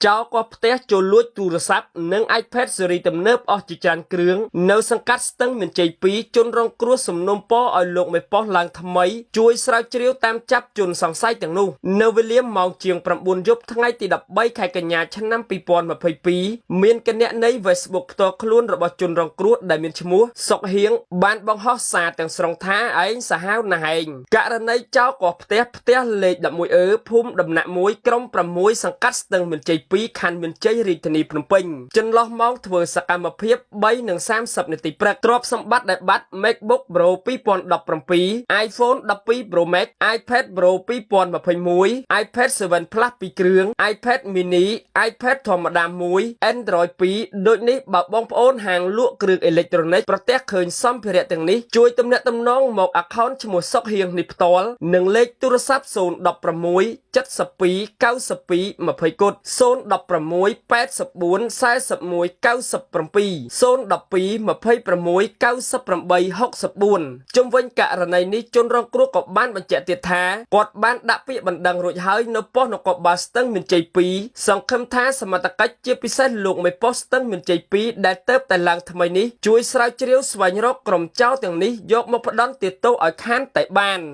ចោរគាស់ផ្ទះចូលលួចទូរស័ព្ទនិង iPad ស៊េរីទំនើបអស់ជាច្រើនគ្រឿងនៅសង្កាត់ស្ទឹងមានជ័យ2ជនរងគ្រោះសំណូមពរឲ្យលោកមេប៉ុស្តិ៍ឡើងថ្មីជួយស្រាវជ្រាវតាមចាប់ជនសង្ស័យទាំងនោះនៅវេលាម៉ោងជាង9យប់ថ្ងៃទី13ខែកញ្ញាឆ្នាំ2022មានគណនី Facebook ផ្ទាល់ខ្លួនរបស់ជនរងគ្រោះដែលមានឈ្មោះសុកហៀងបានបង្ហោះសារទាំងស្រុងថាឯងសាហាវណាស់ឯងករណីចោរគាស់ផ្ទះផ្ទះលេខ11អឺភូមិដំណាក់1ក្រុម6សង្កាត់ស្ទឹងមានជ័យ2ខណ្ឌមានជ័យរាជធានីភ្នំពេញចន្លោះម៉ោងធ្វើសកម្មភាព3:30នាទីព្រឹកទ្រព្យសម្បត្តិដែលបាត់ MacBook Pro 2017 iPhone 12 Pro Max iPad Pro 2021 iPad 7 Plus 2គ្រឿង iPad mini iPad ធម្មតាមួយ Android 2ដូចនេះបើបងប្អូនហាងលក់គ្រឿងអេឡិចត្រូនិកប្រទះឃើញសម្ភារៈទាំងនេះជួយទំនាក់ទំនងមក account ឈ្មោះសុកហៀងនេះផ្ទាល់និងលេខទូរស័ព្ទ016 72 92 20គុត016 84 41 97 012 26 98 64ជុំវិញករណីនេះជនរងគ្រោះក៏បានបញ្ជាក់ទៀតថាគាត់បានដាក់ពាក្យបណ្ដឹងរួចហើយនៅប៉ុស្តិ៍នគរបាលស្ទឹងមានជ័យ2សង្ឃឹមថាសមត្ថកិច្ចជាពិសេសលោកមេប៉ុស្តិ៍ស្ទឹងមានជ័យ2ដែលទៅតែឡើងថ្មីនេះជួយស្រាវជ្រាវស្វែងរកក្រុមចោរទាំងនេះយកមកផ្ដន្ទាទោសឲ្យខានតែបាន។